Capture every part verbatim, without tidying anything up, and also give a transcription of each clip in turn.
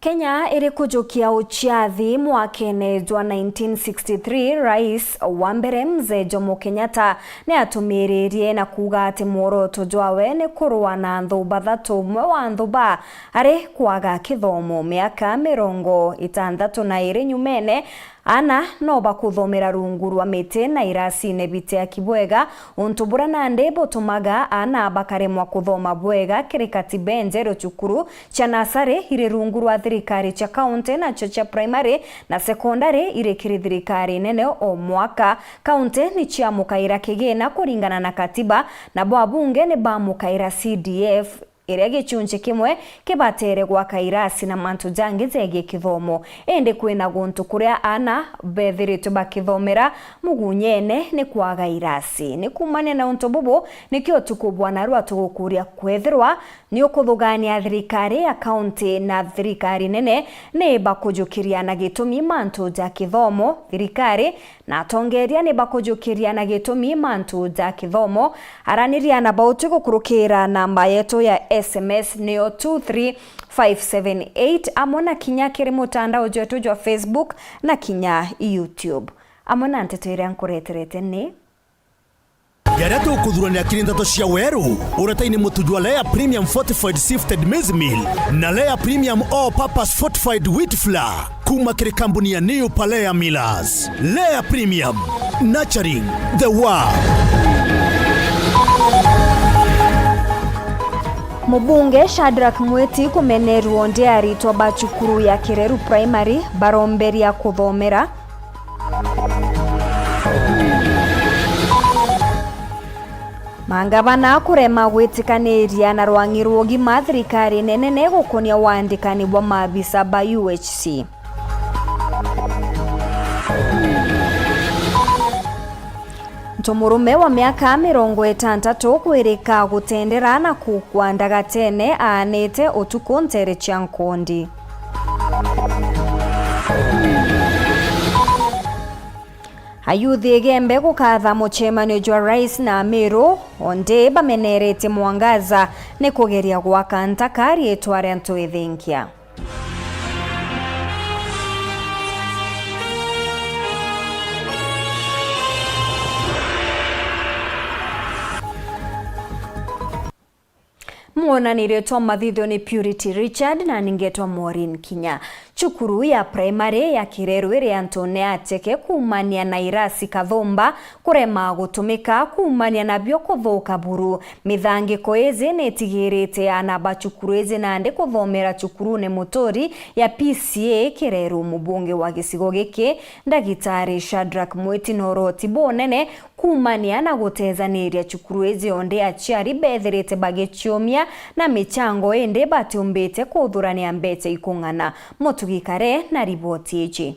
Kenya iri kujukia uciathi mwakene jwa nineteen sixty-three, Rais wa mbere Mzee Jomo Kenyatta ni atumiririe na kuuga ati mworoto jwawe ni kurua na anthu bathatu, umwe wa anthu ba ari kwaga kithomo. Miaka mirongo itantatu na iri nyumene, aana no bakuthomera rungu rwa miti na irasine biteaki bwega, untu buria nandi butumaga aana bakaremwa kuthoma bwega kiri katiba enjeru. Cukuru cia nasari iri rungu rwa thirikari cia kaunti, nacio cia primary na sekondari iri kiri thirikari nene o mwaka. Kaunti ni ciamukaira kigina kuringana na katiba, nabo abunge ni bamukaira C D F, iria gicunci kimwe kibatere gwaka irasi na mantu jangi jegii kithomo. Indi kwina guntu kuria aana bethiritwe bakithomera mugunyene ni kwaga irasi. Ni kuumania na untu bubu, nikio utuku bwa narua tugukuria kwethirwa ni ukuthugania thirikari ya kaunti na thirikari nene ni bakujukiria na gitumi mantu ja kithomo. Thirikari na atongeria ni bakujukiria na gitumi mantu ja kithomo. Araniria na bauti gukurukira namba yetu ya S M S niyo two three five seven eight, amwe na kinya kiri mutandao jwetu jwa Facebook na kinya YouTube. Amwe na nteto iria nkureterete ni Jaria tukuthuranira kiri nteto cia weru, uretaini mutu jwa Lea Premium Fortified Sifted Maize Meal na Lea Premium All Purpose Fortified Wheat Flour kuuma kiri kambuni ya New Palea Millers. Lea Premium, nurturing the world. Mubunge Shadrack Mwiti kumenerwo ndi aritwa ba cukuru ya Kireru Primary baromberia kuthomera. Mangavana kurema gwitikaniria na rwang'i rwa ugima thirikari nene gukonia wandikani bwa maabisa ba U H C. Ntomurume wa miaka mirongo itantatu kwirika gutendera na kukwa ndagatene aanite utuku nteere cia nkondi. Ayuthi Igembe gukatha mucemanio jwa rais na Amiru, ondi bameneretie Mwangaza ni kugeria gwaka ntaka riitwa ria Ntwithinkia. Mwonanirio twa mathithio ni Purity Richard na ningetwa Maureen Kinya. Cukuru ya primary ya Kireru iri antune a Cheke kuumania na irasi kathumba kurema gutumika kuumania nabio kuthuka buru. Mithangiko iji ni itigirite aana ba cukuru iji nandi kuthomera cukurune muturi ya P C A Kireru. Mubunge wa gicigo giki, Ndagitari Shadrack Mwiti, na uroti bunene kuumania na gutethaniria cukuru iji, ondi aciari bethirite bagiciumia na michango, indi batiumbite kuthurania mbecha ikung'ana. Mutugi Kare na riboti iji.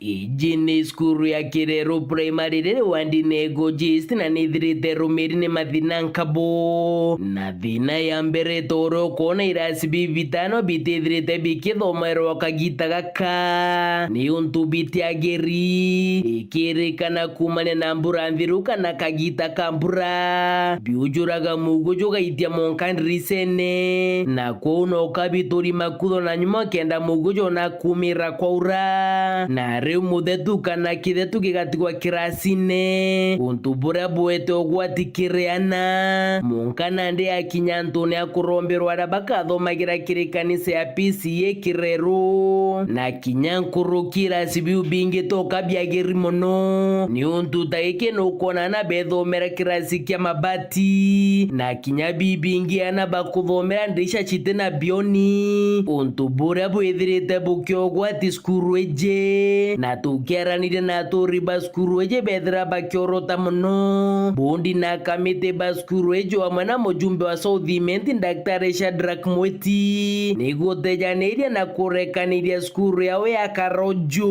Iji ni cukuru ya Kireru Primary riri wandine Igoji East, na nithirite rumiri ni mathina nkabo. Na thina ya mbere, ta uria ukwona, irasi bibi bitano bitithirite bikithomerwa kagita gaka, ni untu bitiagiri. Ikirikana kuumania na mbura nthiru kana kagita ka mbura, biujuraga muguju jugaitia monka ndiricene, na kwou no kabituri makutho na nyuma kenda muguju jona kumira kwaura. Na riu muthetu kana kithetu gigatigwa kirasine, untu buria buete ugwati kiri ana. Monka nandi akinya antune a kuromberwa aria bakathomagira kiri kanisa ya P C A Kireru, na kinya nkuruki irasi biu bingi toka biagiri mono, niuntu ta giki nukwona ana bethomera kirasi kia mabati, na kinya bibingi ana bakuthomera ndirisha citi na bioni, untu buria bwithirite bukiogwati cukuru iji. Na tukiaraniria na aturi ba cukuru iji bethira bakiorota mono, bondi na kamiti ba cukuru iji amwe na mujumbe wa South Imenti, Daktari Shadrack Mwiti, nigutejaniria na kurekaniria cukuru yao ya Karoju.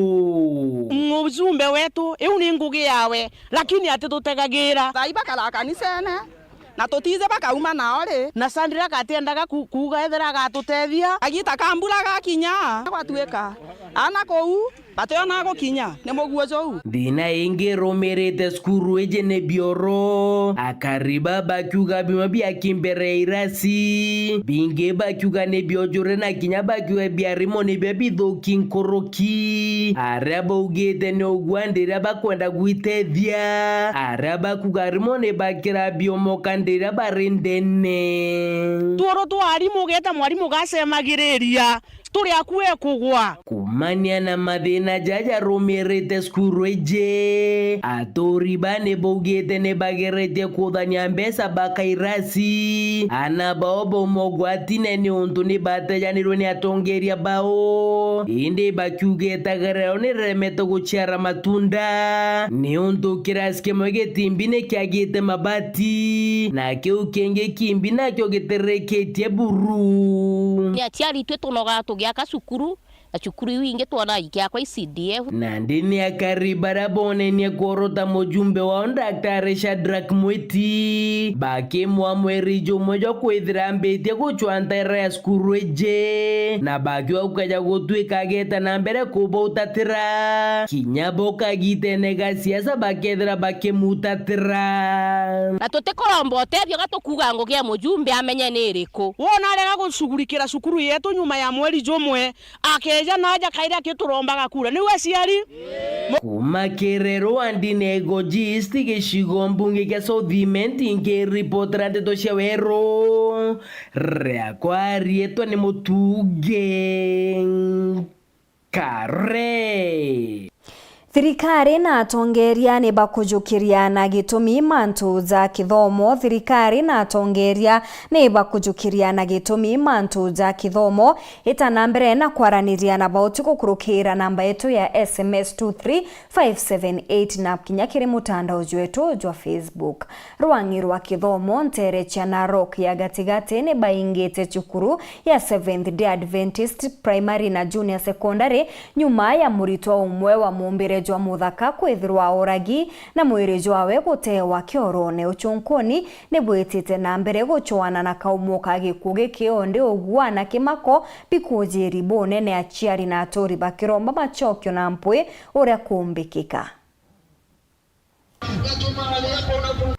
Mujumbe wetu, iu ni ngugi yawe, lakini atitutegagira. Thai bakara kanisene, na tutiize bakauma nao ri. Na Shadrack atiendaga ku-, kuuga ethira agatutethia. Agita ka mbura gakinya, gwatuika Ana kuu, bationa gukinya, ni muguo juu. Thina ingi irumirite cukuru iji ni bioro. Akari baba bakiuga bimwe bia kimbere ya irasi, bingi bakiuga ni biojure, na kinya bakiuga biarimo nibio bithuki nkuruki. Aria baugite ni ugua ndiria bakwenda gwitethia, aria bakuga arimo ni bakira biomoka ndiria bari ndene. Tuoro twa arimu, ugeta mwarimu gacemagiriria, turi aku ekugwa. Kumania na mathina jaja jarumirite cukuru iji, aturi ba ni baugite ni bageretie kuthania mbeca baka irasi, ana bao bauma ugwatine niuntu ni batejanirwe ni atongeria bao, indi bakiuga itaga riao ni riremete guciara matunda, niuntu kirasi kimwe gitimbi ni kiagite mabati, na kiu kingi kimbi nakio gitirikitie buru. Ni aciari itwe tunogaa tugiaka cukuru, na cukuru iu ingi twonaa ikiakwa i C D F. Nandi ni akari baria boonenie kworota mujumbe wao Daktari Shadrack Mwiti, bakimwa mweri jumwe jwa kwithira ambitie gucwa ntaira ya cukuru iji, na bakiuga gukaja gutuika ageta na mbere kubautatira, kinya bo kagitene ga siasa bakethira bakimutatira. Na tutikuromba utethio ga tukuuga ngugi ya mujumbe amenye ni iriku. Wona arega gucugurikira cukuru yetu nyuma ya mweri jumwe, akeeja na aja kairi akiturombaga kura. Niu aciari? Kuma Kirero wandi Negoji East, gicigo mbunge kia South Imenti, nkiripotera ndeto cia Weru, riakwa riitwa ni Mutungi Kare. Thirikari na atongeria ni bakujukiria na gitumi mantu ja kithomo. Thirikari na atongeria ni bakujukiria na gitumi mantu ja kithomo, ita na mbere na kwaraniria na bauti gukurukira namba yetu ya S M S two three five seven eight na kinya kiri mutandao jwetu jwa Facebook. Rwang'i rwa kithomo nteere cia Narok ya gatigati ni baingite cukuru ya Seventh Day Adventist Primary na Junior Secondary nyuma ya muritwa umwe wa mumbire jwa muthaka kwithirwa oragi na mwiri jwawe gutewa kiorone. Ucunkuni ni bwitite na mbere gucwana na kaumo ka gikuu gikio, ndi ugua na kimako bikujiri bunene, aciari na aturi bakiromba macokio na mpwi uria kumbikika.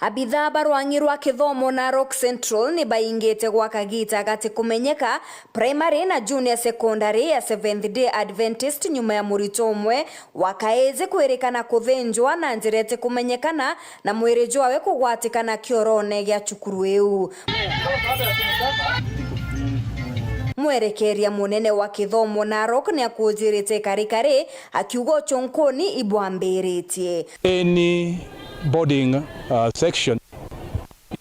Abithaa ba rwang'i rwa kithomo Narok Central ni baingite gwa kagita gati kumenyeka Primary na Junior Secondary ya Seventh Day Adventist nyuma ya muritwa umwe wa kaiji kwirikana kuthinjwa na njira iti kumenyekana na mwiri jwawe kugwatikana kiorone gia cukuru iu. Mwerekeria munene wa kithomo Narok ni akujirite karikari akiuga ucunkuni ibwambiritie. Any boarding, uh, section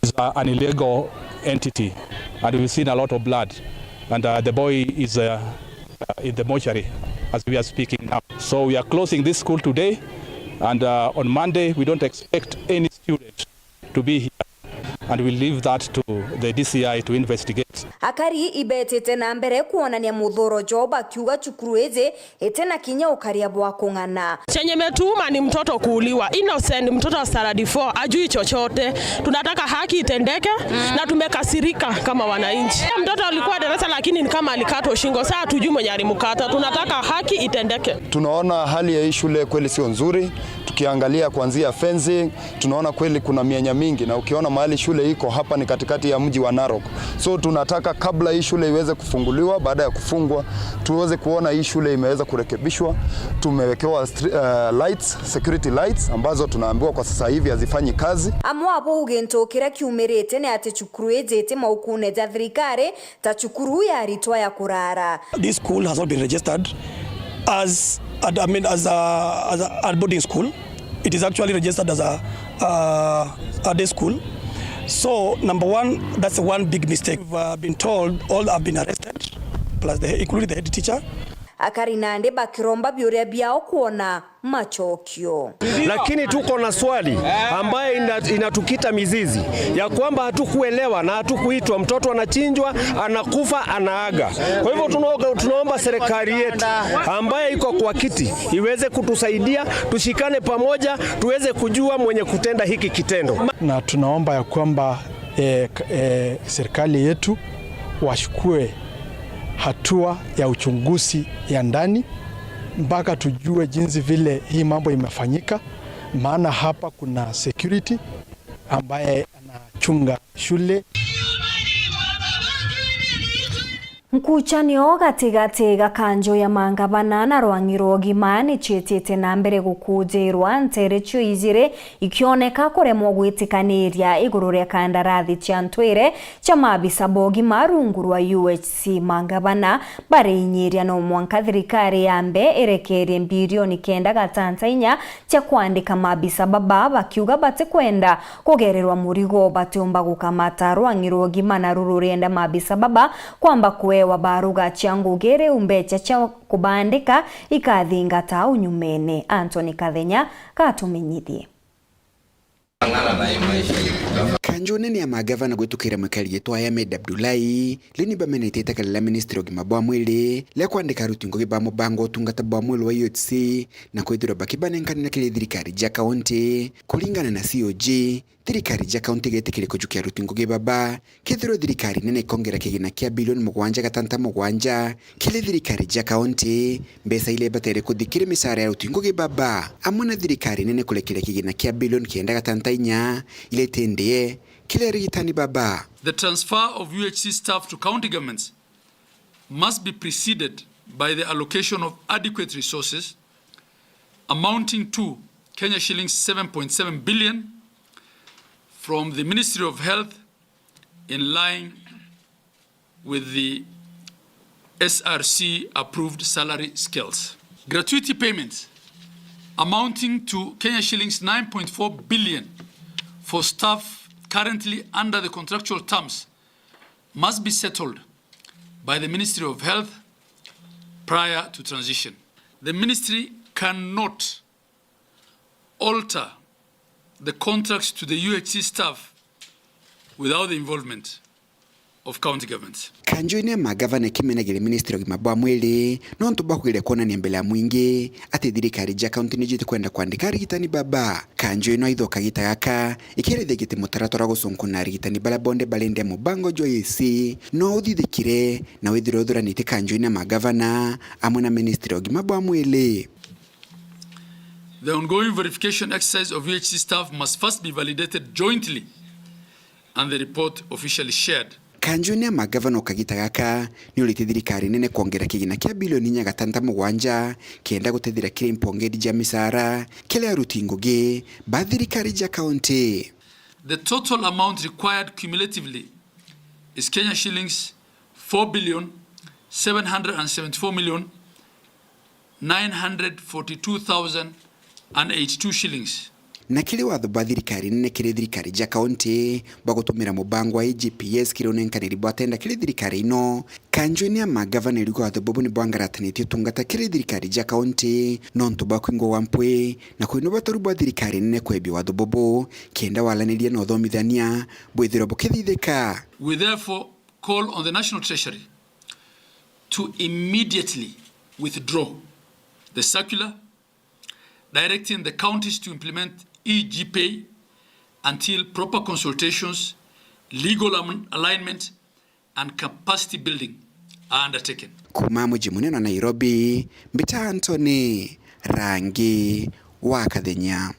is, uh, an illegal entity, and we've seen a lot of blood, and, uh, the boy is, uh, uh, in the mortuary as we are speaking now. So we are closing this school today, and, uh, on Monday we don't expect any student to be here, and we leave that to the D C I to investigate. Akari ibetite na mbere kwonania muthuro jwao bakiuga cukuru iji iti na kinya ukaria bwa kung'ana. Chenye imetuuma ni mtoto kuuliwa, innocent mtoto wa standard four, ajui chochote. Tunataka haki itendeke na tumekasirika kama wananchi. Mtoto alikuwa darasa lakini ni kama alikatwa shingo, saa hatujui mwenye alimkata. Tunataka haki itendeke. Tunaona hali ya hii shule kweli sio nzuri. Tukiangalia kuanzia fencing, tunaona kweli kuna mianya mingi, na ukiona mahali shule iko hapa ni katikati ya mji wa Narok. So tunataka kabla hii shule iweze kufunguliwa, baada ya kufungwa, tuweze kuona hii shule imeweza kurekebishwa. Tumewekewa stri-, eh, lights, security lights, ambazo tunaambiwa kwa sasa hivi hazifanyi kazi. Amwe abo uge ntu kiria kiumirite ni ati cukuru iji iti maukune ja thirikari, ta cukuru ya aritwa ya kurara. This school has not been registered as, I mean, as a, as a, a boarding school. It is actually registered as a, uh, a day school. So, number one, that's one big mistake. We've, uh, been told all have been arrested, plus the, including the head teacher. Akari nandi bakiromba biuria biao kwona macokio. Lakini tuko na swali ambayo ina-, inatukita mizizi ya kwamba hatukuelewa na hatukuitwa, mtoto anachinjwa, anakufa, anaaga. Kwa hivyo tunao-, tunaomba serikali yetu ambayo iko kwa kiti iweze kutusaidia, tushikane pamoja, tuweze kujua mwenye kutenda hiki kitendo. Na tunaomba ya kwamba, eh, k-, eh, serikali yetu wachukue hatua ya uchunguzi ya ndani, mpaka tujue jinsi vile hii mambo imefanyika, maana hapa kuna security ambaye anachunga shule. Nkuchanio gatigati ga kanju ya mangavana na rwang'i rwa ugima ni ciitite na mbere gukujirwa, nteere cio ijiri ikioneka kuremwa gwitikaniria iguru ria kandarathi cia ntwire cia maabisa ba ugima rungu rwa U H C. Mangavana bariinyiria no mwanka thirikari yambe irekerie mbirioni kenda gatanta inya cia kwandika maabisa baba, bakiuga batikwenda kugererwa murigo, batiumba gukamata rwang'i rwa ugima, naru rurienda maabisa baba kwamba kuewa baruga cia ngugi, riu mbecha cia kubandika ikathingata au nyumene. Anthony Kathenya gatumenyithie. Kanju nene ya magavana gwitukira mwikari gitwa Ahmed Abdullahi, riu ni bamenete itakara ria ministry ya ugima bwa mwiri ria kwandika aruti ngugi ba mubango wa utungata bwa mwiri wa U H C na kwithirwa bakibanenkania kiri thirikari ja kaunti. Kuringana na C O G, thirikari ja kaunti igetikiria kujukia aruti ngugi baba, kethirwa thirikari nene ikongera kigina kia bilioni mugwanja gatanta mugwanja kiri thirikari ja kaunti, mbeca iria ibatere kuthi kiri micara ya aruti ngugi baba, amwe na thirikari nene kurekeria kigina kia bilioni kenda gatanta inya iria itindie kiri arigitani baba. The transfer of U H C staff to county governments must be preceded by the allocation of adequate resources amounting to Kenya shillings seven point seven billion from the Ministry of Health in line with the S R C approved salary scales. Gratuity payments amounting to Kenya shillings nine point four billion for staff currently under the contractual terms must be settled by the Ministry of Health prior to transition. The ministry cannot alter the contracts to the U H C staff without the involvement of county governments. Kanju ino ya magavana ikimenagiria ministry ya ugima bwa mwiri nontu bwa kugeria kuonania mbere ya mwingi ati thirikari ja kaunti nijo itikwenda kwandika arigitani baba. Kanju ino aithoka gita gaka ikirithia giti mutaratara wa gucunkuna arigitani baria bonthe barendea mubango jwa U H C no uthithikire na withirwe uthuranitie kanju ino ya magavana amwe na ministry ya ugima bwa mwiri. The ongoing verification exercise of U H C staff must first be validated jointly and the report officially shared. Kanjuni ya magavana o kagita gaka ni urite thirikari nene kwongera kigina kia bilioni inya gatanta mugwanja kenda gutethira kiri mpongeri ja micara kiri aruti ngugi ba thirikari ja kaunti. The total amount required cumulatively is Kenya shillings four billion seven hundred and seventy-four million nine hundred forty-two thousand and eighty-two shillings. Na kiri watho bwa thirikari nene kiri thirikari ja kaunti bwa gutumira mubango wa A G P S kiri unenkaniri bwa tenda kiri thirikari ino, kanjuni ya magavana iriuga watho bubu ni bwangaratanitie utungata kiri thirikari ja kaunti nontu bwa kwingwa gwa mpwi na kwina ubatoru bwa thirikari nene kwebia watho bubu kenda walaniria na uthomithania bwithirwa bukithithika. We therefore call on the National Treasury to immediately withdraw the circular directing the counties to implement E G pay until proper consultations, legal am-, alignment, and capacity building are undertaken. Kuma muji munene wa Nairobi, mbita Anthony Rangi wa Kathenya.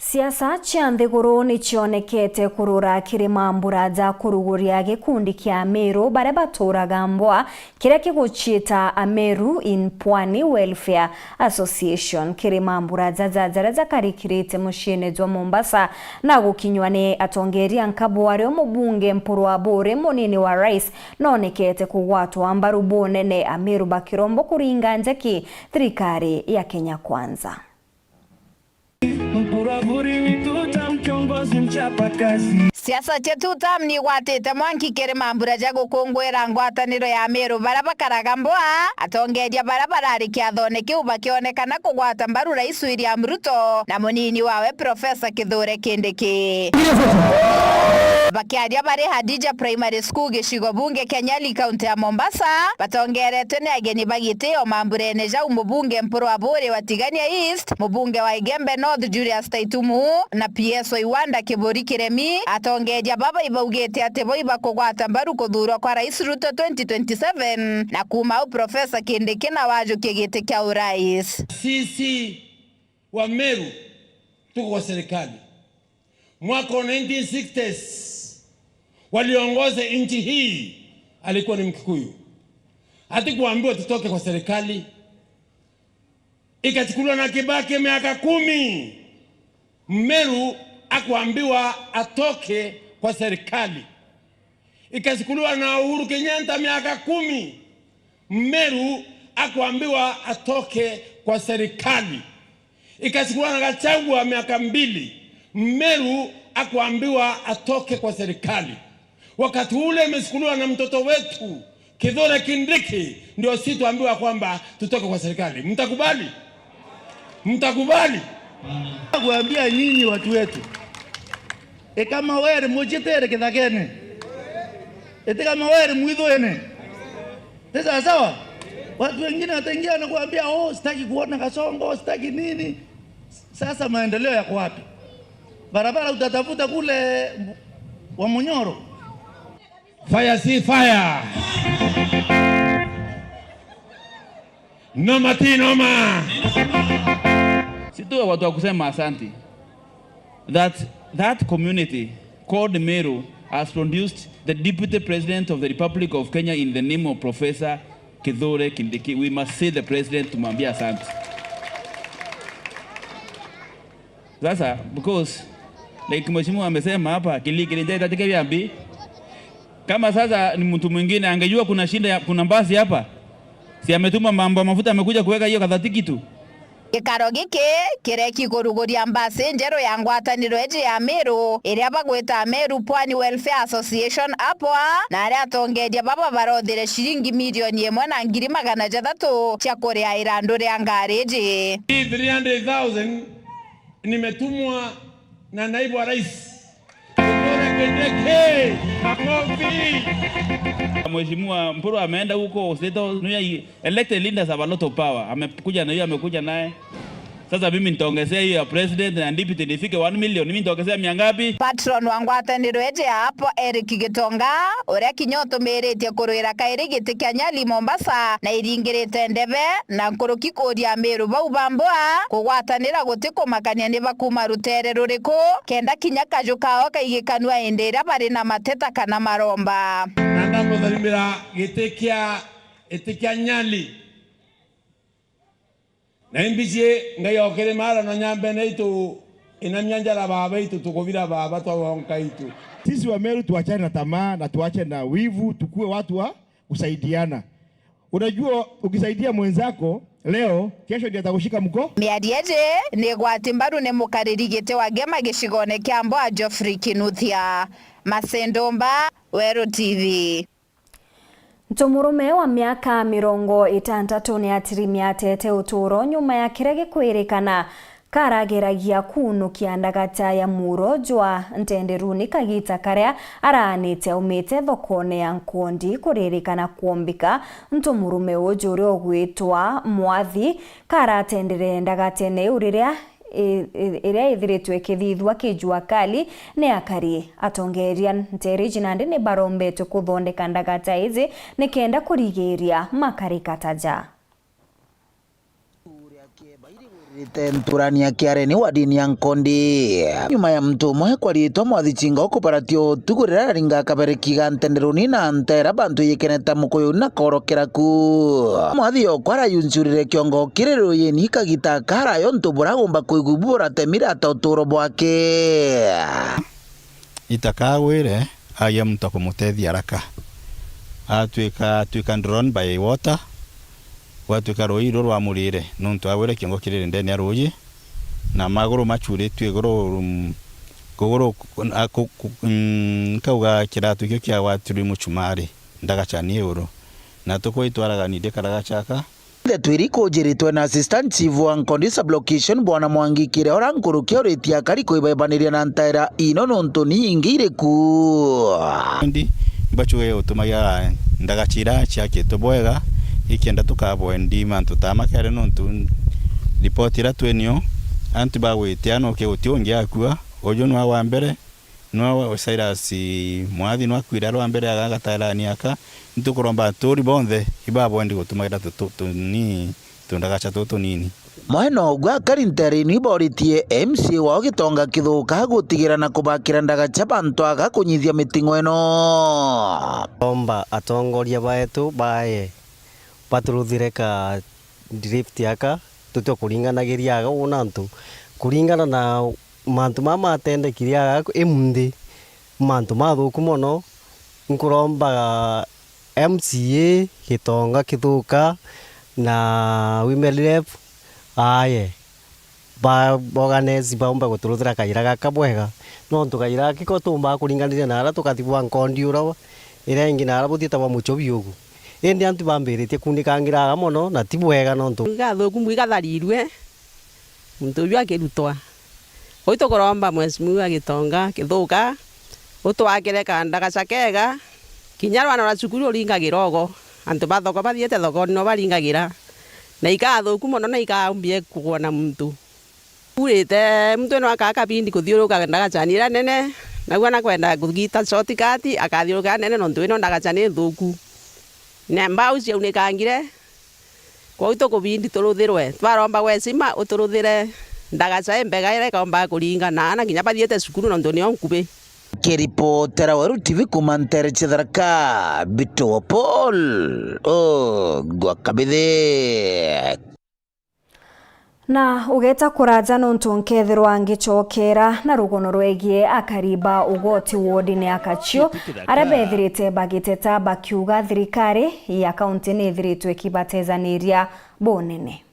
Siasa cia nthiguru ni cionekete kurura kiri mambura ja kuruguria gikundi kia Ameru baria baturaga Mbwa, kiria kiguciita Ameru in Pwani Welfare Association. Kiri mambura jaja jaria jakarikirite muciine jwa Mombasa na gukinywa ni atongeria nkabu, ario mubunge Mpuru Aburi, munini wa rais, nonekete kugwatwa mbaru bunene, Ameru bakirombo kuringa njeki thirikari ya Kenya Kwanza. Mpuru Aburi ni two term kiongozi mchapa kazi. Siasa cia two term ni igwatite mwanki kiri mambura ja gukunguira ngwataniro ya Ameru baria bakaraga Mbwa, atongeria baria barari kiathone kiu bakionekana kugwata mbaru Rais William Ruto na munini wawe Professor Kithure Kindiki. Bakiaria bari Hadija Primary School, gicigo bunge kia Nyali, kaunti ya Mombasa, batongeretwe ni ageni ba gitio mamburene jau mubunge Mpuru Aburi wa Tigania East, mubunge wa Igembe North Julius Taitumu, na P S wa Iwanda Kiburi Kiremi. Atongeria baba ibaugite ati bo ibakugwata mbaru kuthuurwa kwa Rais Ruto twenty twenty-seven, na kuuma au Profesa Kindiki nawe ajukie giti kia urais. Sisi wa Meru tuko kwa serikali. Mwaka wa nineteen sixties, waliongoza nchi hii alikuwa ni Mkikuyu. Hatukuambiwa tutoke kwa serikali. Ikachukuliwa na Kibaki miaka kumi, Mmeru akuambiwa atoke kwa serikali. Ikachukuliwa na Uhuru Kenyatta miaka kumi, Mmeru akuambiwa atoke kwa serikali. Ikachukuliwa na Gachagua miaka mbili, Mmeru akuambiwa atoke kwa serikali. Wakati ule imechukuliwa na mtoto wetu Kithure Kindiki, ndio si tuambiwa kwamba tutoke kwa serikali. Mtakubali? Mtakubali? Kuambia nyinyi watu wetu, ikama weri mujitere kithakene, itikama weri mwithwene. Ni sawa sawa? Watu wengine wataingia na kuambia, "Oh, sitaki kuona Kasongo, sitaki nini." Sasa maendeleo yako wapi? Barabara utatafuta kule wa Munyoro. Fire si fire. Noma ti noma. Si tuwe watu wa kusema asante. That, that community called Meru has produced the Deputy President of the Republic of Kenya in the name of Professor Kithure Kindiki. We must say the president, tumwambie asante. Sasa, because, like mheshimiwa amesema hapa, kilikiri nja itatike biambi. Kama sasa ni mtu mwingine angejua kuna shinda ya, kuna mbasi hapa, si ametuma mambo ya mafuta, amekuja kuweka hiyo kadhatiki tu. Gikaro giki kireki kuruguria mbasi njeru ya ngwataniro iji ya Meru, iria bagwita Meru Pwani Welfare Association, APWA, na aria atongeria baba barothire ciringi milioni imwe na ngiri magana jathatu cia kuria irandu ria ngari iji. Hii three hundred thousand nimetumwa na naibu wa rais. Kithure Kindiki, makofi. Mheshimiwa Mpuru ameenda huko State House, ndio hii elected leaders have a lot of power. Amekuja na hiyo, amekuja naye. Sasa mimi nitaongezea hiyo ya president na deputy nifike one million. Mimi nitaongezea mia ngapi? Patron wa ngwataniro iji ya APWA, Eric Gitonga, uria kinya utumiritie kurwira kairi giti kia Nyali Mombasa, na iringirite ndebe, na nkuruki kuuria Amiru bau ba mbwa kugwatanira gutikumakania ni bakuuma rutere ruriku, kenda kinya kaju kao kaigikanua indi iria bari na mateta kana maromba. Na ndamutharimira giti kia, giti kia Nyali. Na imbiji Ngai okiri mara na nyambene itu, inamia njara baba itu, tukubira baba twawonka itu. Sisi wa Meru tuachane na tamaa na tuache na wivu, tukue watu wa kusaidiana. Unajua, ukisaidia mwenzako leo, kesho ndiye atakushika mko. Miario iji ni igwati mbaru ni mukariri giti wa Gema gicigone kia Mboa, Geoffrey Kinuthia. Masendumba, Weru T V. Ntomurume wa miaka mirongo itantatu ni atirimia atete uturo nyuma ya kiria gikwirikana karageragia kuunukia ndagata ya muuro jwa ntenderuni kagita karia araanite aumite thokone ya Nkondi kuririkana kwombika. Ntomurume uju uria ugwitwa Mwathi karatendere ndagatene iu riria i-, i-, iria ithiritwe ikithithua ki jua kali ni akari. Atongeria nteere iji nandi ni barombetwe kuthondeka ndagata iji nikenda kurigiiria makarika ta ja. Rite nturani ya Kiareni wadini ya Nkondi. Nyuma ya muntu umwe kwa riitwa Mwathi Chinga ukubaratia utuku riria araringa kabereki ga ntenderuni na nteera bantu ikeneta mukuyu na korokera ku. Mwathi okwa arayuncurire kiongo kiri ruyini kagita karayo ntu buragumba kwigua buratemira ata uturo bwake. Itakagwire, agia muntu akumutethia araka. Atwika, atwika drown by water, gwatwika ruuji ruru rwamurire, nontu agwire kiongo kiriri ndene ya ruuji, na maguru machuritue iguru, mm, kuguru, a, ku, ku, mm, nkauga kiratu kio kiagwatirwe muchumari, ndagachani iguru. Na tukwitwaraga ni ndikaraga chaka, Ndeto iri kujiritwe na Assistant Chief wa Nkondi Sub-Location, Bwana Mwangi Kireora, nkuruki auritie akari kwibebaniria na ntaira ino nontu ni ingi iriku. Ndi, mbachuge utumagira ndagacha iria ciakitwe bwega, ikienda tukabwendi mantu ta makere nontu ripoti iria twinio, antu bagwitia noke guti ungi akua, uju nwa wa mbere, nwa wa Cyrus Mwathi nwa akwire ari wa mbere aga gatairani aka, ntukuromba aturi bonthe ibabwendi gutumagira tutu-, tunini, tundagacha tutunini. Mwena ogwe akari ntereni iboritie M C A wao Gitonga Kithuka gutigira na kubakira ndagacha bantu aga kunyithia miting'o ino. Omba atongoria baetu bae baturuthire ka drift aka, tutwe kuringanagiria aga una antu kuringana na mantu mama matendekire aga imunthi, mantu mathuku mono. Nkuromba M C A Gitonga Kithuka na women rep, aye, ba, ba organize baumba guturuthira kaira gaka bwega, nontu kaira gaka ko tuumba kuringaniria na ara tukathi bwa Nkondi ura iria ingi na ara buthiite bwa Muchobi ugu. Indi antu bambiritie kunikangira aga mono na ti bwega nontu igathuku mbu igatharirue. Muntu uju akirutwa, uu tukuromba Mheshimiwa Gitonga Kithuka, utwakire kandagacha kega, kinya rwana rwa cukuru uringagira ugo, antu ba thoko bathiite thokoni no baringagira, na ikathuku mono na ikaumbie kugwa na muntu. Urite muntu ino akaa kabindi kuthiuruka ndagachani iria nene, nagua nakwenda kugita shortcut, akathiuruka nene nontu ino ndagacha ni nthuku. Na mbau ciaunikangire, Kwou tukubindi turuthirwe. Twaromba gwe cima uturuthire ndagacha imbega iria ikaumbaga kuringana na kinya bathiite cukuru nontu nio nkubi. Kiripotera Weru T V kuuma ntere cia Tharaka, Bito wa Paul, o, gwa Kabithi. Na ugeta kuraja nontu nkethirwa ngicokera na rugono rwegie akari ba ugoti wodine ya Kachio, aria bethirite bagiteta bakiuga thirikari ya kaunti ni ithiritwe ikibatejaniria bunene.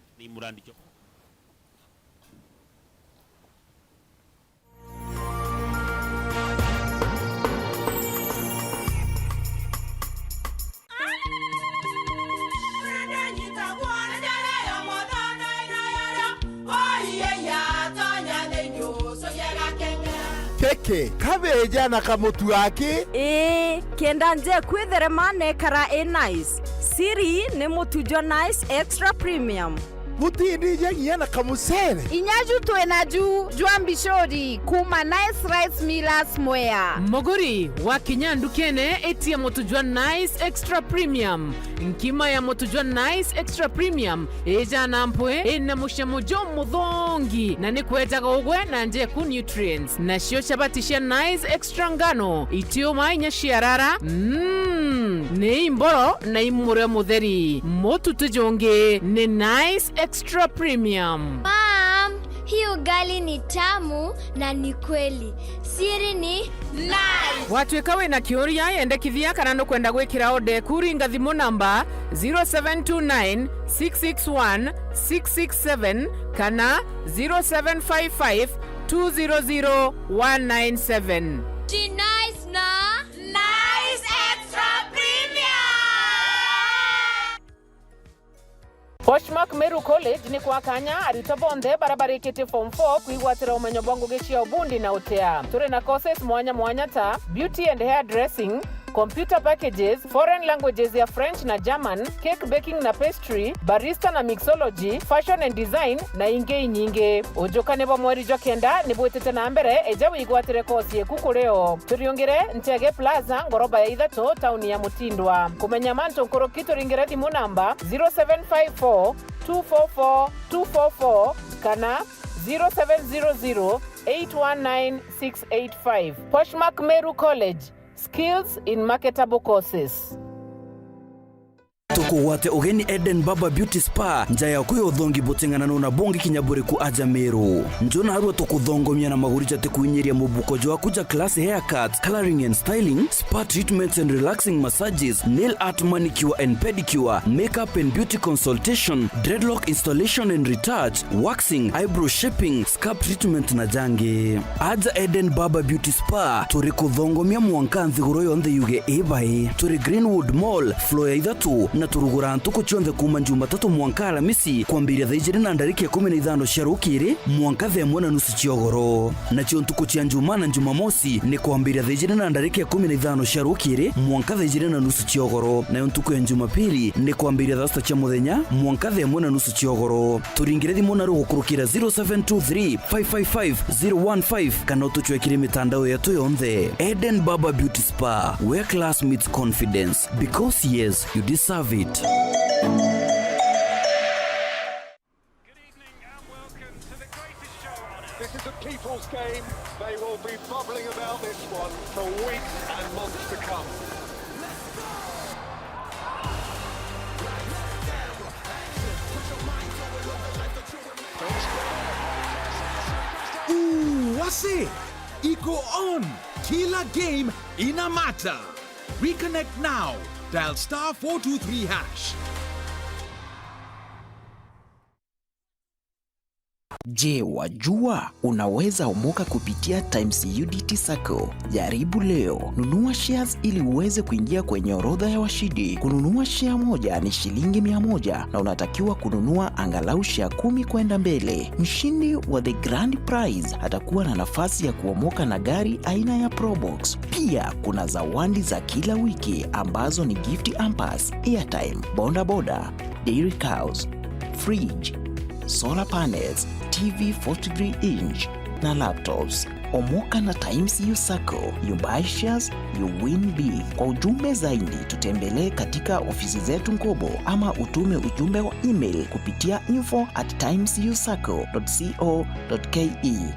Kiki kabeja na kamutu aki? Ii, kenda nje kwitherema nekara i nice. Siri ni mutu jwa Nice Extra Premium. Butindija nginya na kamucere. Inya ju twi naju jwa mbicuri kuuma Nice Rice Millers Mwea. Muguri, wakinya ndukene, itia mutu jwa Nice Extra Premium. Nkima ya mutu jwa Nice Extra Premium ijana mpwi, ina mucamo jumuthongi, na ni kwejaga ugwe na njeku nutrients. Nacio chabati cia Nice Extra ngano, itiuma inya ciarara, mm, ni imboro na imurio mutheri. Mutu ti jungi, ni Nice Extra Premium. Mom, hii ugali ni tamu na ni kweli. Siri ni Nice. Watwika wina kiuria, yendekithia kana nukwenda gwikira order eku, ringa thimu namba zero seven two nine, six six one, six six seven kana zero seven five five, two zero zero, one nine seven. Ti Nice na Nice Extra Premium. Poshmark Meru College ni kwa kanya arutwo bonthe baria barikitie form four kwigwatira umenyo bwa ngugi cia ubundi na utea. Turi na courses mwanya mwanya ta beauty and hair dressing, computer packages, foreign languages ya French na German, cake baking na pastry, barista na mixology, fashion and design, na ingi inyingi. Ujukani bwa mweri jwa kenda ni bwitite na mbere, eja wigwatire course yeku kuri o. Turiungire Ntege Plaza, ngoroba ya ithatu, tauni ya Mutindwa. Kumenya mantu nkuruki, turingire thimu namba zero seven five four, two four four, two four four kana zero seven zero zero, eight one nine, six eight five. Poshmark Meru College, skills in marketable courses. Tukugwate ugeni Eden Barber Beauty Spa, nja yaku ya uthongi buting'ananu na bungi kinya buriku aja Meru. Nju narua tukuthongomia na maguri jatikuinyiria mubuko jwaku ja class haircuts, colouring and styling, spa treatments and relaxing massages, nail art, manicure and pedicure, makeup and beauty consultation, dreadlock installation and retouch, waxing, eyebrow shaping, scalp treatment na jangi. Aja Eden Barber Beauty Spa, turi kuthongomia mwanka nthiguru yonthe yuge i bai. Turi Greenwood Mall, floor ya ithatu, na Turugura ntuku cionthe kuuma Jumatatu mwanka Alamisi, kwambiria thaa ijiri na ndarika ikumi na ithano cia rukiri mwanka thaa imwe na nusu cia ugoro. Nacio ntuku cia Njumaa na Jumamosi ni kwambiria thaa ijiri na ndarika ikumi na ithano cia rukiri mwanka thaa ijiri na nusu cia ugoro. Nayo ntuku ya Jumapili ni kwambiria thaa sita cia muthenya mwanka thaa imwe na nusu cia ugoro. Turingire thimu na rugukurukira zero seven two three, five five five, zero one five kana utucwekire mitandao yetu yonthe. Eden Barber Beauty Spa, where class meets confidence. Because yes, you deserve it. Good evening and welcome to the greatest show on earth. This is a people's game. They will be bubbling about this one for weeks and months to come. Ooh, wase! Iko on! Kila game ina matter! Reconnect now. Dial star four two three hash. Je, wajua unaweza omoka kupitia Times U D T Sacco? Jaribu leo. Nunua shares ili uweze kuingia kwenye orodha ya washindi. Kununua share moja ni shilingi mia moja na unatakiwa kununua angalau share kumi kwenda mbele. Mshindi wa the grand prize atakuwa na nafasi ya kuomoka na gari aina ya Probox. Pia kuna zawadi za kila wiki ambazo ni gift hampers, airtime, bodaboda, dairy cows, fridge, solar panels, T V forty-three inch na laptops. Omoka na Times U Sacco. You buy shares, you win big. Kwa ujumbe zaidi, tutembelee katika ofisi zetu Nkobo ama utume ujumbe wa email kupitia info at times u sacco dot co dot ke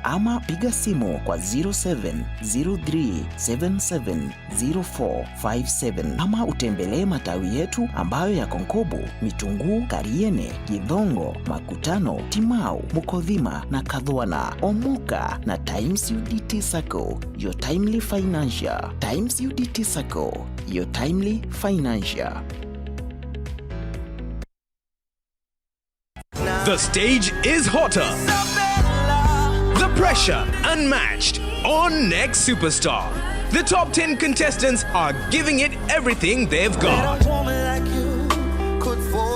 ama piga simu kwa zero seven zero three seven seven zero four five seven, ama utembelee matawi yetu ambayo yako Nkobo, Mitunguu, Kariene, Githongo, Makutano, Timau, Mukothima na Kathwana. Omoka na Times U D T Sacco, your timely financier. Times U D T Sacco, your timely financier. The stage is hotter. The pressure unmatched on Next Superstar. The top ten contestants are giving it everything they've got.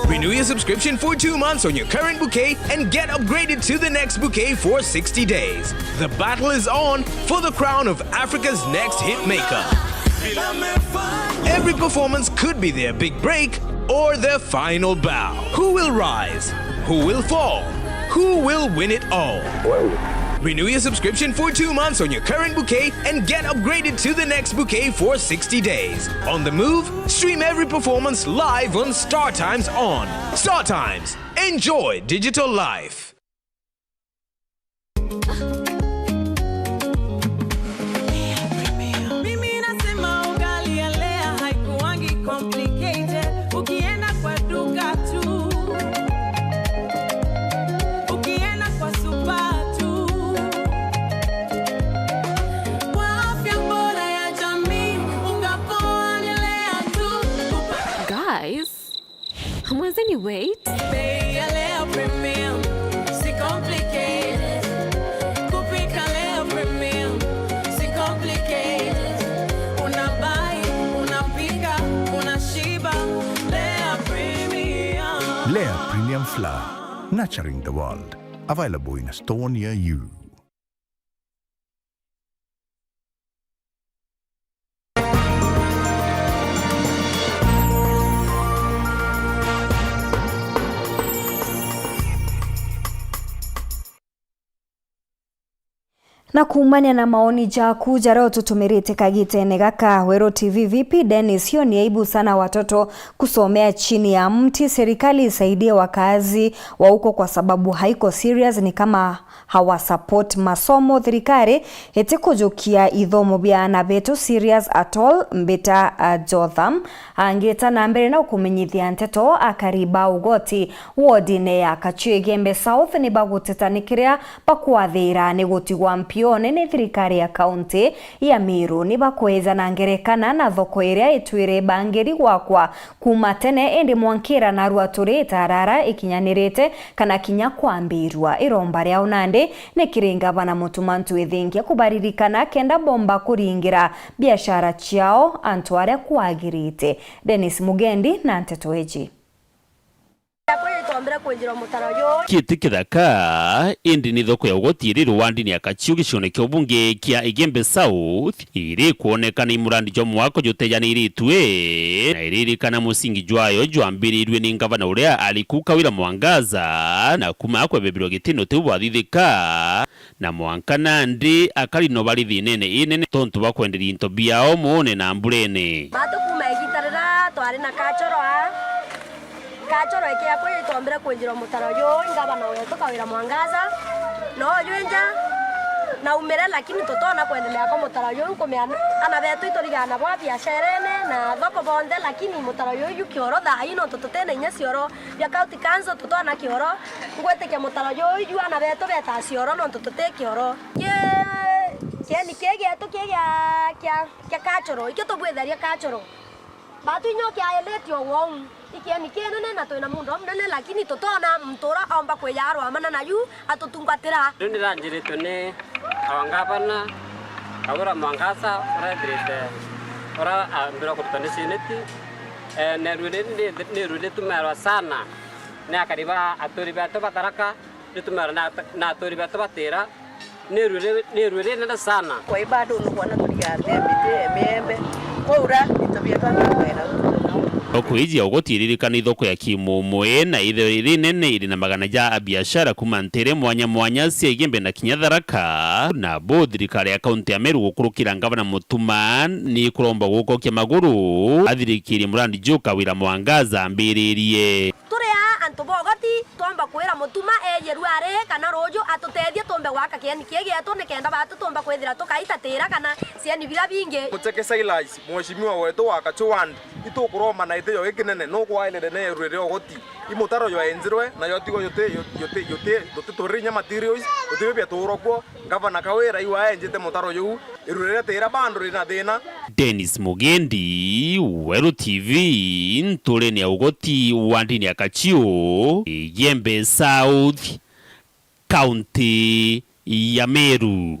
Renew your subscription for two months on your current bouquet and get upgraded to the next bouquet for sixty days. The battle is on for the crown of Africa's next hitmaker. Every performance could be their big break or their final bow. Who will rise? Who will fall? Who will win it all? Renew your subscription for two months on your current bouquet and get upgraded to the next bouquet for sixty days. On the move, stream every performance live on StarTimes On. StarTimes. Enjoy digital life. Mimi nasema ugali ya Lea haikuangi complicated. Ukienda kwa duka tu, ukienda kwa supa tu, kwa afya bora ya jamii, unga poa ni Lea tu. Guys, Mwenzeni, wait. Bei ya Lea Premium, si complicated. Kupika Lea Premium, si complicated. Unabai, unapika, unashiba. Lea Premium. Lea Premium Flour, nurturing the world. Available in a store near you. Na kuumania na maoni jaku jaria ututumirite kagitene gaka, Weru T V V P Dennis: Hiyo ni aibu sana watoto kusomea chini ya mti. Serikali isaidie wakazi wa huko kwa sababu haiko serious, ni kama hawa support masomo. Thirikari itikujukia ithomo bia ana betu serious at all. Mbita, uh, Jotham angita na mbere na ukumenyithia nteto, akari ba ugoti wodine ya Kachwege Igembe South ni baguteta ni kiria bakwathira ni gutigwa mpio. Tone ni thirikari ya kaunti ya Meru ni bakweja na ngerekana na thoko iria itwire bangiri gwakwa kuuma tene, indi mwankira narua turi itarara ikinyanirite kana kinya kwambirua. Iromba riao nandi ni kiri ngavana Mutuma M'Ethingia kubaririkana kenda bomba kuringira biashara ciao antu aria kwagirite. Dennis Mugendi na nteto iji. Kiti kithaka, indi ni thoko ya ugoti iri rwandini ya Kachiu gicione kia ubunge kia Igembe South, iri kwonekana i murandi jwa mwako jutejaniritue, na iririkana musingi jwayo jwambirirue ni ngavana uria ari ku Kawira Mwangaza, na kuma akwebebirwa gitino tiu bwathithika, na mwanka nandi akari no bari thinene inene tontu bwa kwenderia into biao muune na mburene. Batu kuma igita riria twari na kachoro aa, kachoro ikia kuyu itwombire kwinjirwa mutaro juu, ngavana wetu Kawira Mwangaza, no uju inja naumire, lakini tutona kwendelea kwa mutaro juu, nkumea ana betu iturigaa nabo biasharene na thoko bonthe, lakini mutaro juu ju kioro thaa ii nontu tutina inya cioro bia county council, tutona kioro. Ngwitikia mutaro juu ju ana betu betaa cioro nontu tuti kioro. Ki-, kieni kii gietu kii gia, kia, kia kachoro, ikio tubwitharia kachoro. Batu inya ukiaeleti o wou. Ikieni kinene na twina muunda umunene, lakini tutona muntu ura omba kwija arwamana na ju atutungatira. Riu niranjiritwe ni awa ngavana, Kawira Mwangaza, ura ethirite, ura ambirwa kuruta ni seneti. Eh, na iru riri ni, ni iru ritumerwa sana ni akari ba aturi betu ba Tharaka. Ritumara na, na aturi betu batira, ni iru ri-, ni iru rinene sana. Kwa hivyo bado unubona turiganire miti ya miembe, kwaura into bietu atawera. Thoko iji ya ugoti iririkana ithoko ya Kimumwe, na itheo iri nene iri na magana ja abiashara kuma ntere mwanya mwanya cia Igembe na kinya Tharaka. Nabo thirikari ya kaunti ya Meru gukurukira ngavana Mutuma ni kuromba gukokia maguru athirikirie murandi juu Kawira Mwangaza ambiririe. Turi aa antu ba ugoti, twomba kwira Mutuma eejirua ari kana ruuju atutethie tumbe gwaka kieni kii gietu, nikenda batu tumba kwithira tukaitatira kana cieni biria bingi. Mucheke Silas, mheshimiwa wetu wa Kachuand, itukuromba na itio gikinene, nukwairire ni iru riria ugoti. I mutaro jwaenjirwe, nayo tigo juti, juti, juti, juti turi inya materials, juti bibia tuurwa kuo. Ngavana Kawira iu aenjete mutaro juu, iru riria tira bandu rina thina. Dennis Mugendi, Weru T V, nturene ya ugoti wa ndini ya Kachiu, Igembe South, kaunti ya Meru.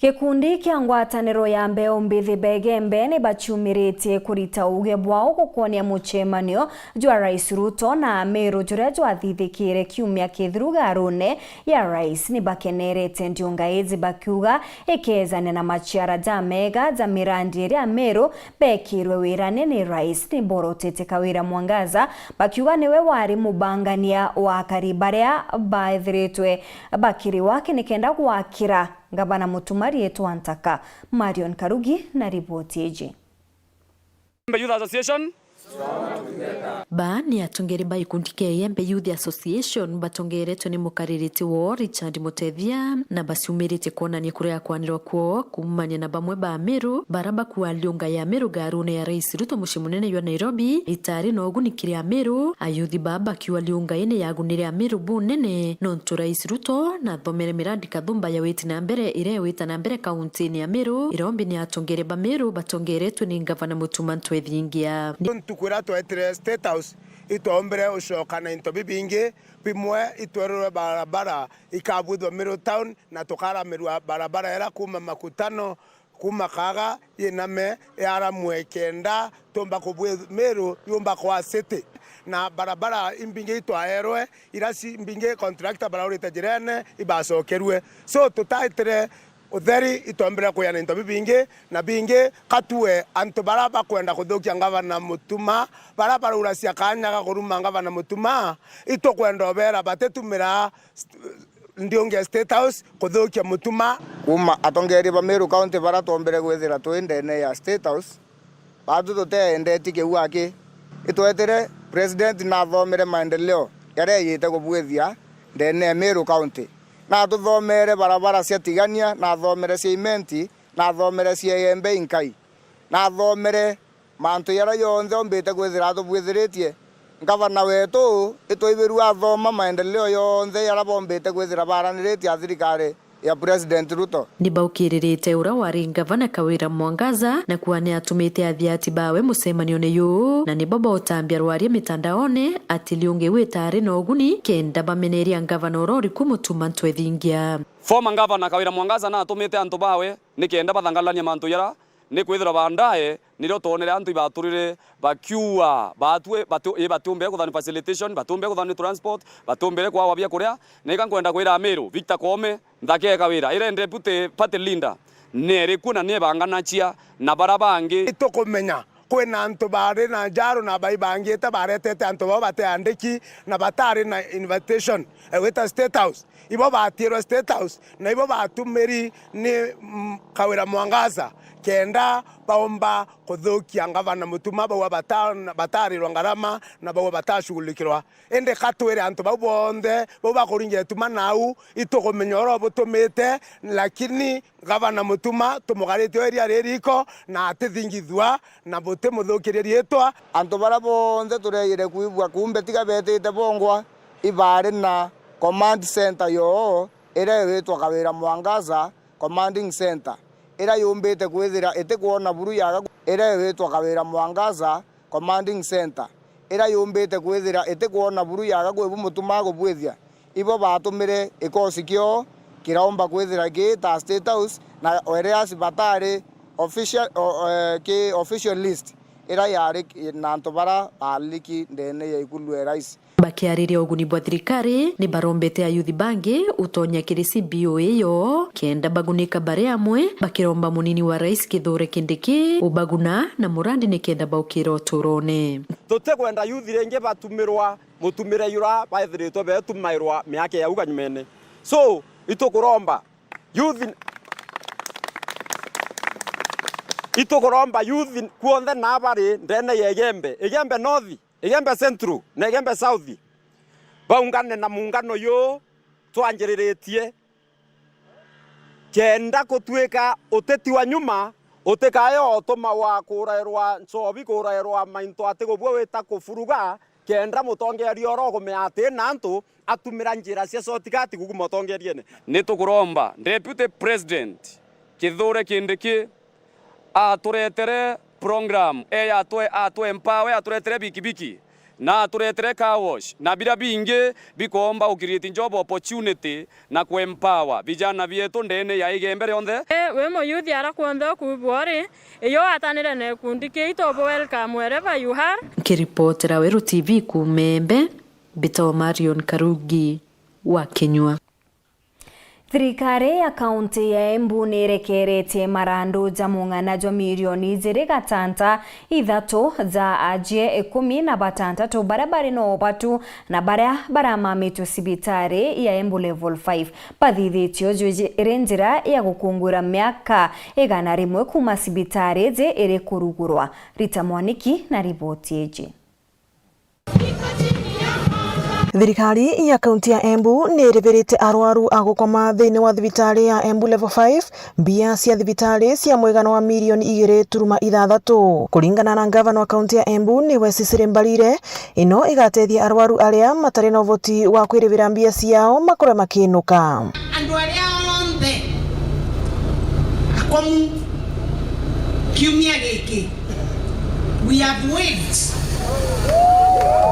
Gikundi kia ngwataniro ya mbeu mbithi Begembe ni baciumiritie kurita uuge bwao gukonia mucemanio jwa Rais Ruto na Ameru juria jwathithikire kiumia kithiru garune ya Rais. Ni bakenerete ndiunga iji bakiuga ikeejania na maciara jamega ja mirandi iria Ameru bekirwe wirane ni Rais. Ni borotete Kawira Mwangaza bakiuga niwe wari mubangania wa akari baria baethiritwe bakiriwa aki nikenda gwakira Ngavana Mutuma riitwa ntaka. Marion Karugi na riboti iji. Youth Association. Ba ni atongeri ba gikundi kia Igembe Youth Association batongeretwe ni mukaririti woo Richard Mutethia, na baciumiritie kwonania kuria kwanirwa kwoo kuumania na bamwe ba Ameru bara bakuaa liunga ya Ameru ngarune ya Rais Ruto mucii munene jwa Nairobi. Itari na uguni kiri Ameru, ayuthi baa bakiuga liunga ii ni yagunire Ameru bunene nontu Rais Ruto nathomere mirandi kathumba ya witi na mbere iria iwita na mbere kauntini ya Meru, iria umbi ni atongeri ba Meru batongeretwe ni Ngavana Mutuma M'Ethingia. Ntuku iria twetire State House, itwaumbire ucoka na into bibingi, bimwe itwererwe barabara ikabwithwa Meru Town, na tukaramirwa barabara iria kuuma Makutano, kuuma Kaaga yiname yaramwe kenda tumba kubwi-, Meru yumba kwa city. Na barabara imbingi itwaerwe, iria ci-, imbingi contractor baraurite njirene ibacokerue. So, tutaitire utheri, itwambire kuya na into bibingi na bingi. Katue antu bara bakwenda kuthukia Ngavana Mutuma, bara barauracia kanya ga kuruma Ngavana Mutuma, itukwenda ubera batitumira st-, ndiunge State House kuthukia Mutuma. Kuuma atongeria ba Meru County bara twombire gwithira twi ndene ya State House, batu tuteendetie kiu aki. Itwetire President nathomere maendeleo jaria ejite kubwithia ndene ya Meru County. Natuthomeere barabara cia Tigania, nathomere cia Imenti, nathomere cia Igembe Inkai, nathomere mantu jaria jonthe ombite kwithira atubwithiritie, Ngavana wetu itwaibirua athoma maendeleo yonthe jaria bombite kwithira baraniritie a thirikari ya President Ruto. Ni baukiririte uria wari ngavana Kawira Mwangaza na kuuga ni atumite athiati bawe mucemanione juu, na nibo bautambia rwaria mitandaone ati Liungi witari na uguni kenda bameneria ngavana uria uriku Mutuma Ntwethingia. Former Governor Kawira Mwangaza natumite antu bawe nikenda bathangalania mantu jara, nikwithirwa baadaye nirio twonere antu ibaturire bakiua, batue, batu-, i batiumbire kuthani facilitation, batiumbire kuthani transport, batiumbire kwawa bia kuria. Na ika nkwenda kwira Amiru, Victor Koome, nthaka e Kawira, ira deputy party leader, ni iriku na ni ebanganacia na bara bangi. Itukumenya kwina antu bari na njaru na baibangite baretete antu bao bateandiki na batari na invitation, eh, gwita State House. Ibo batirwe State House, na ibo batumiri ni, mm, Kawira Mwangaza, kenda baumba kuthukia ngavana Mutuma, bauga bata-, batarirwa ngarama, na bauga batashughulikirwa. Indi ka twire antu bau bonthe, bau bakuringia ituma nau, itukumenya uria butumite, lakini Gavana Mutuma tumugaritie o iria ririko na atithingithua na butimuthukirie riitwa. Antu baria bonthe tureejire kwigua kumbe tiga beetite bongwa, ibaari na command centre yoo iria igwitwa Kawira Mwangaza Commanding Centre, iria yumbite kwithira itikwona buru yaga, iria igwitwa Kawira Mwangaza Commanding Centre, iria yumbite kwithira itikwona buru yaga kwi bu Mutuma agubwithia. Ibo baatumire gikosi kioo kiraumba kwithira gi ta State House, na whereas batari official, o, e, ki official list iria yari ki-, na antu baria baaliki ndeene ya ikulu ya rais. Bakiariria uguni bwa thirikari, ni barombete ayuthi bangi utonya kiri C B O iyo, kenda bagunika bari amwe, bakiromba munini wa rais Kithure Kindiki ubaguna na murandi ni kenda baukira uturone. Tutikwenda yuthi ringi batumirwa mutumire jura baithiritwe betumairwa miaka ya au kanyumene. So, itukuromba yuthi, itukuromba yuthi kuonthe na bari ndeene ya Igembe, Igembe North, Igembe Central na Igembe South, baungane na muungano juu twanjiriritie, kenda kutwika uteti wa nyuma utikae o utuma wa kurairwa nchobi, kurairwa mainto ati gubua wita kufuruga, kenda mutongeeria uria ugumea ati na antu atumira njira cia shortcut kuguma utongeriene. Ni tukuromba Deputy President Kithure Kindiki aturetere program, e, atwe, atwe empower, aturetere bikibiki, na aturetere car wash, na biria bingi bikoomba u create job opportunity na ku empower vijana bietu ndeene ya Igembe rionthe. E, wi muyuthi ara kwonthe ukuigua uri, iyo watanire na gikundi kiitu, ubu welcome wherever you are. Nkiripotera Weru T V kuuma Igembe, mbitagwa Marion Karugi wa Kinyua. Thirikari ya kaunti ya Embu ni irekeretie marandu ja mung'ana jwa milioni ijiri gatanta ithatu ja ajie ikumi na batantatu baria bari na ubatu na baria baramamitwe cibitari ya Embu Level five. Bathithitio uju iri njira ya gukunguira miaka igana rimwe kuuma cibitari iji iri kurugurwa. Rita Mwaniki na riboti iji. Thirikari ya kaunti ya Embu ni iribirite arwaru a gukoma thiini wa thibitari ya Embu Level five mbia cia thibitari cia mwigana wa milioni igiri turuma ithathatu. Kuringana na ngavana wa kaunti ya Embu, niwe Cecily Mbarire, ino igatethia arwaru aria matari na uvoti wa kwiribira mbia ciao makorwe makiinuka. Andu aria onthe akomu kiumia giki, we have waived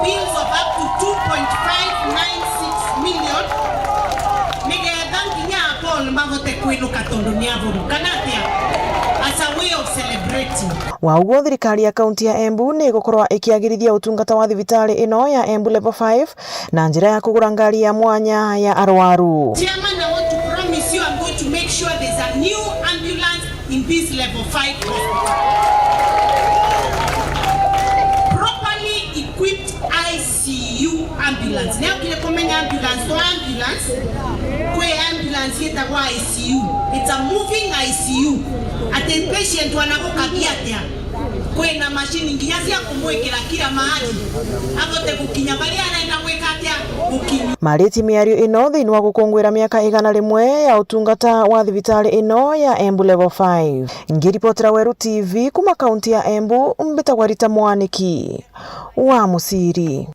bills of up to two point five nine six million, nigetha nginya Paul mahote kwinuka tondu ni avuru, kana atia? As a way of celebrating. Wa uguo, thirikari ya kaunti ya Embu ni igukorwa ikiagirithia utungata wa thibitari ino ya Embu Level five na njira ya kugura ngari ya mwanya ya arwaru. Chairman, I want to promise you I'm going to make sure there's a new ambulance in this Level five hospital. Properly equipped I C U ambulance. Ni aukire kumenya ambulance to ambulance. Kwi ambulance yetagwa I C U. It's a moving I C U. Ati patient anagukagia atia? Kwina macini nginya cia kumwikira kila mahali, abote gukinya baria arenda gwika atia? Gukinyua. Mariti miario ino thiini wa gukunguira miaka igana rimwe ya utungata wa thibitari ino ya Embu Level five. Ngiripotera Weru T V kuma kaunti ya Embu, mbitagwa Rita Mwaniki wa Musiri.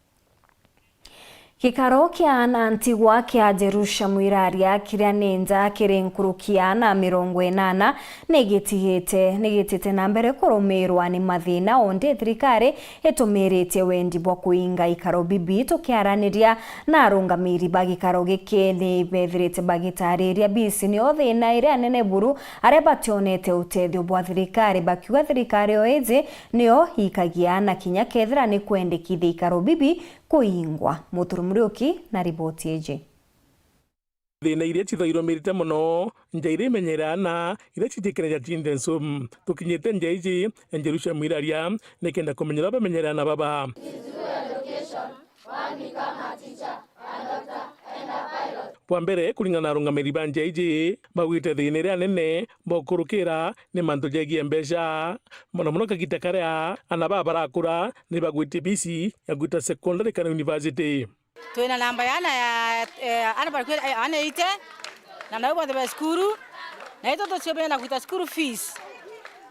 Gikaro kia aana ntigwa kia Jerusha Mwiraria, kiria ni nja kiri nkuruki ya aana mirongo inana, nigitigite, nigitite na mbere kurumirwa ni mathina, ondi thirikari itumiritie wendi bwa kuinga ikaro bibi. Tukiaraniria na arungamiri ba gikaro giki, ni bethirite bagitariria bisi nio thina iria nene buru, aria bationete utethio bwa thirikari, bakiuga thirikari o iji nio ikagia aana kinya kethira ni kwendekithia ikaro bibi kuingwa. Muturi Muriuki na riboti iji. Thina iria cithoirumirite mono, nja iria imenyere aana iria citikireja Children's Home. Tukinyite nja iji, Jerusha Mwiraria nikenda kumenya uria bamenyere aana baba. Bwa mbere, kuringana na arungamiri ba nja iji, baugite thina iria nene bokurukira ni mantu jegie mbeca. Mono mono kagita karia aana baba barakura ni bagwitie bisi ya gwita secondary kana university. Twina namba ya ana ya, eh, ana bari kwi-, eh, ana ite, na nabo bonthe ba cukuru, na itu tucio bena gwita school fees.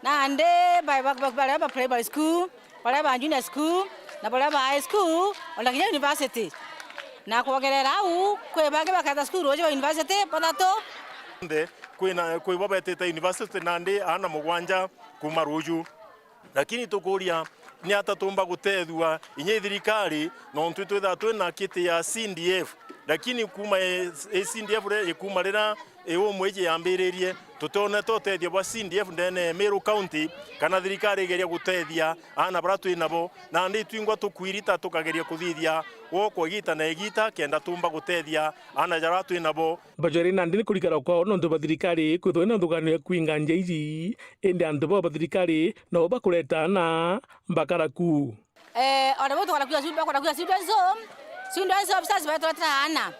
Nandi ba, ba, ba, baria ba primary school, baria ba junior school, na baria ba high school, ona kinya university. Na kwogerera au, kwi bangi baketa cukuru uju ba university, bathatu. Nthe, kwina, kwi bo betite university nandi aana mugwanja kuuma ruju. Lakini tukuria, ni ata tumba gutethua inya i thirikari, nontu itwithaa twina kiti ya C D F, lakini kuuma i, i C D F ri-, ikuma riria i umwe iji yambiririe, tutionete utethio bwa C D F ndene ya Meru County, kana thirikari igeria gutethia aana baria twi nabo. Nandi itwingwa tukwirita tukageria kuthithia gukwa igita na igita, kenda tumba gutethia aana jaria twi nabo. Bajweri nandi ni kurikara kwao nontu bwa thirikari kwithwa ina nthuganio ya kwinga nja iji, indi antu bao ba thirikari nabo bakureta aana bakara ku. Eh, ona bo tukara kuya, bakara kuya Children's Home, Children's Home sasa baturetera aana.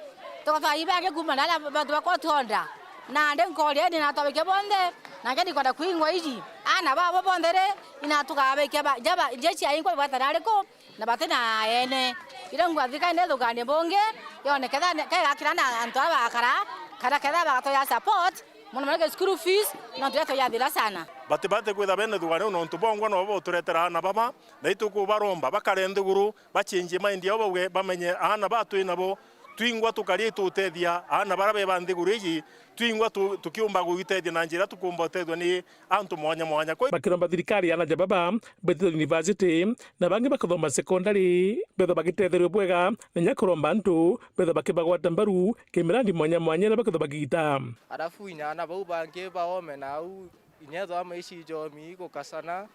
Tukatwara ibangi kuuma na aria bantu bakwa tuonda. Nandi nkoria ni natwabikia bonthe, na ngendi kwenda kwingwa iji. Aana babo bonthe ri, ina tukabikia ba, jaba, jechi ya ingwa ibwatana ariku? Na bati na ene. Iria ngua thirikari nithuganie bungi, yone ketha ne-, kegakira na antu aba bakara, kana ketha bagatwea support, mono mono ki school fees, nontu iria twayathira sana. Bati bati kwitha bene thuganie nontu bongwa nobo boturetera aana baba, na itukubaromba bakare nthiguru, bachenjie mind yao bauge, bamenye aana ba twi nabo, twingwa tukari tutethia aana bara beba nthiguru iji, twingwa tu-, tukiumba gwitethia na njira tukumba utethua ni antu mwanya mwanya. Kwi- Bakiromba thirikari aana ja baba betithwe university, na bangi bakathoma secondary, bethwa bagitetherio bwega, na inya kuromba antu bethwa bakibagwata mbaru kimirandi mwanya mwanya iria bakethwa bakigita. Arafu inya aana bau bangi baome na au, inya ethwa maisha ijomi igukasana,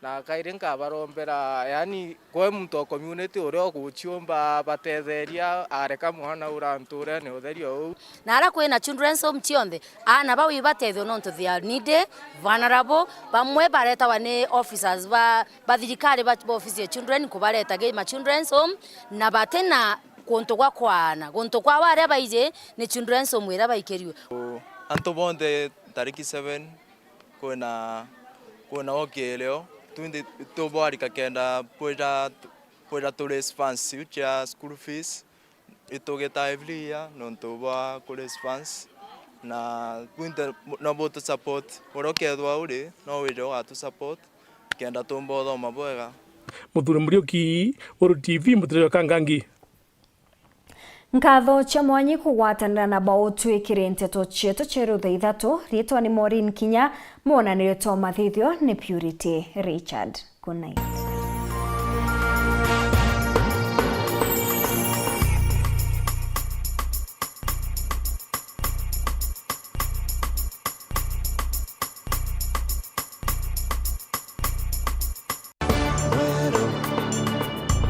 na kairi nkabarombera, yani, kwe muntu o community uria uguciumba batetheria, areka mwana ura nturene utheria uu. Na aria kwina children's home cionthe, aana bau ibatethio nontu they are needy, vulnerable, bamwe baretawa ni officers ba, ba thirikari ba, ba office ya children kubareta gi ma children's home, na batina kuntu gwa kwaana. Guntu kwao aria baiji ni children's home iria baikirue. Antu bonthe tariki seven, kwina, kwina ukilio, twinthe tubwarika kenda bwira, bwira tu raise funds iu cia school fees. Itugita every year nontu bwa ku raise funds, na bwinthe no butu support. Uria ukethwa uri, no wire ugatu support, kenda tumba uthoma bwega. Muthuri Muriuki, Uru T V, Mutiriro Kangangi. Nkatho cia mwanyi kugwatanira na bau twikire nteto cietu cia rutha ithatu. Riitwa ni Maureen Kinya, mwonanire twa mathithio ni Purity Richard. Good night.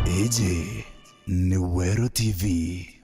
Iji ni Weru T V.